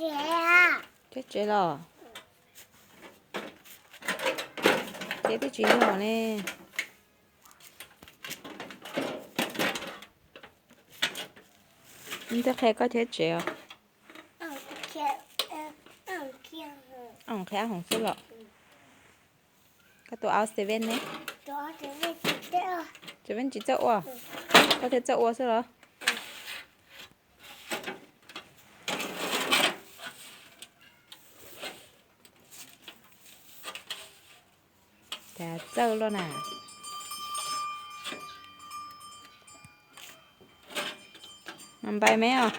Tseb tsev los? Tseb twb tsis yog ne. Twb qhia koj tseb tsev os. Qhia hoom xwb los? Koj tus aub seven ne? Seven tsis txawj ua, koj thiaj txawj ua xwb los? Cas txawj luaj na. Mas npai me os.